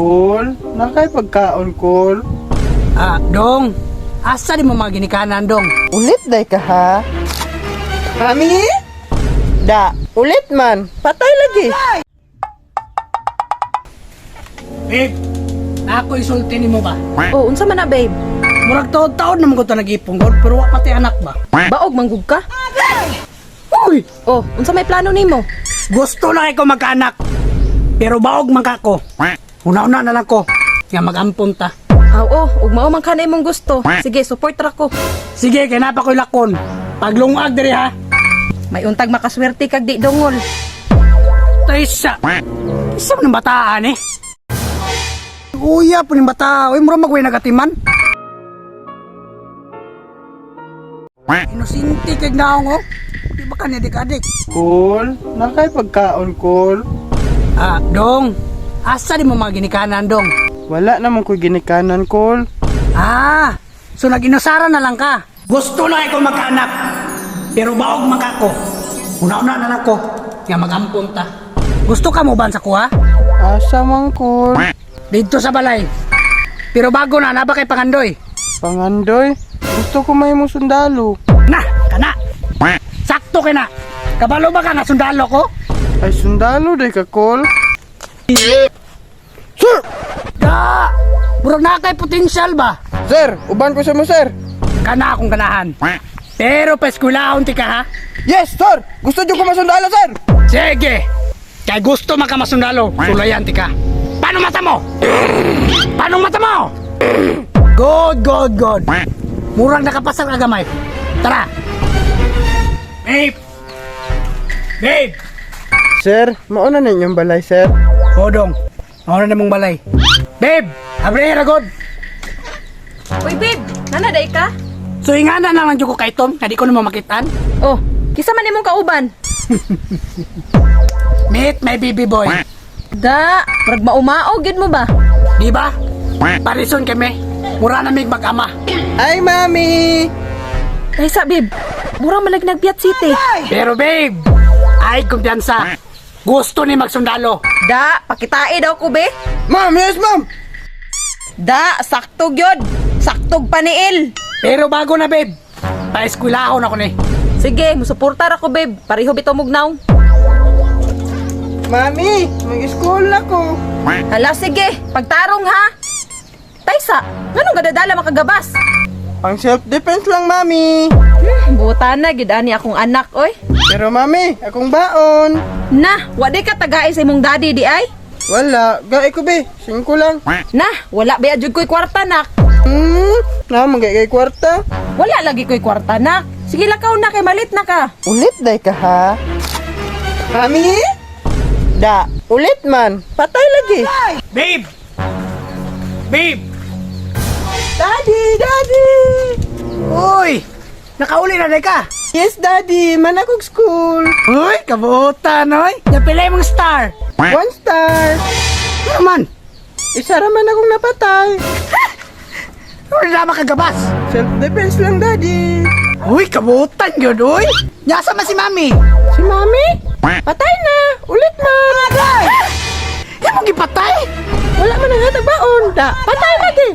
Kol, nakay pagkaon, Kol. Ah, dong. Asa di mo mga ginikanan, dong? Ulit day ka ha? Mami? Da, ulit man. Patay lagi. Babe, na ako isulti nimo ba? Oh, unsa man na, babe? Murag taon-taon naman ko to nag-ipong god, pero wa pati anak ba? Baog manggug ka? Uy, Oh, unsa may plano nimo? gusto na kay ko magkaanak. Pero baog man ka ko. Una-una na lang ko nga mag-ampon ta. Aw, oh, ug mao man ka na imong gusto. Sige, support ra ko. Sige, kay napa ko'y lakon. Paglungag diri ha. May untag makaswerte kag di dungol. Taysa. Isa man ng bataan eh. Uya po ng bata. Uy, mura magway nagatiman. Inosente kay naong oh. Di ba ka niya adik? Kol, nakay pagkaon, Kol. Ah, dong. Asa di mo mga ginikanan, dong? Wala naman ko'y ginikanan, Kol. Ah, so nag-inusara na lang ka. Gusto na ikaw magkaanak. Pero baog man ka ko. Una-una na lang ko. Nga mag-ampon ta. Gusto ka mo ba sa kuha? Asa man, Kol? Dito sa balay. Pero bago na, naba kay Pangandoy. Pangandoy, gusto ko may mong sundalo. Na, kana. Sakto kay na. Kabalo ba ka nga sundalo ko? Ay, sundalo day ka, Kol. Sir! Da! Murag na kay potensyal ba? Sir, uban ko sa mo, sir. Kana akong ganahan. Pero paeskwelaon ti ka ha? Yes, sir! Gusto dyan ko masundalo, sir! Sige! Kay gusto man ka masundalo, sulayan ti ka. Paano mata mo? Paano mata mo? Good, good, good. Murang nakapasar ka gamay. Tara! Babe! Babe! Sir, mauna na inyong balay, sir. Hodong, mauna na mong balay. Babe! Abre, ragod! Uy, babe, nana day ka? So ingana na lang jud ko kay Tom, nga di ko naman makitaan. Oh, kisa man imong kauban. Meet my baby boy. Da, murag maumao gyud mo ba? Di ba? Parison kami. Mura na mig mag-ama. Ay, mami! Kaysa, babe, mura man lag Nagbiat City. Pero babe, ay kumpiyansa. Gusto ni magsundalo. Da, pakitae daw ko, be. Ma'am, yes, ma'am! Da, sakto gyud. Saktog paniil. Pero bago na babe, paeskwelahon ako ni. Sige, musuportar ako, babe. Pareho bitaw mugnaw. Mami, mag-school ako. Hala, sige, pagtarong ha. Taysa, nganong gadadala makagabas? Pang self-defense lang, mami. Buta na, gid ani akong anak, oy. Pero mami, akong baon. Na, wa di ka tagai sa imong daddy di ay? Wala, gae ko be, singko lang. Na, wala ba jud ko'y kwarta nak. Na, magay kay kwarta. Wala lagi ko'y kwarta nak. Sige lakaw na kay malit na ka. Ulit day ka ha? Mami? Da, ulit man. Patay lagi. Babe! Babe! Daddy, daddy! Uy! Nakauli na day ka. Yes, daddy, man akong school. Uy, kabuutan oy. Napilay mong star. One star. Ano man? Isa raman akong napatay. Ano na makagabas? Self-defense lang, daddy. Uy, kabuutan yun, uy. Nasa man si mami? Si mami? Patay na. Ulit man. Yung mong gipatay? Wala man ang hatag baon. Da, patay lagi.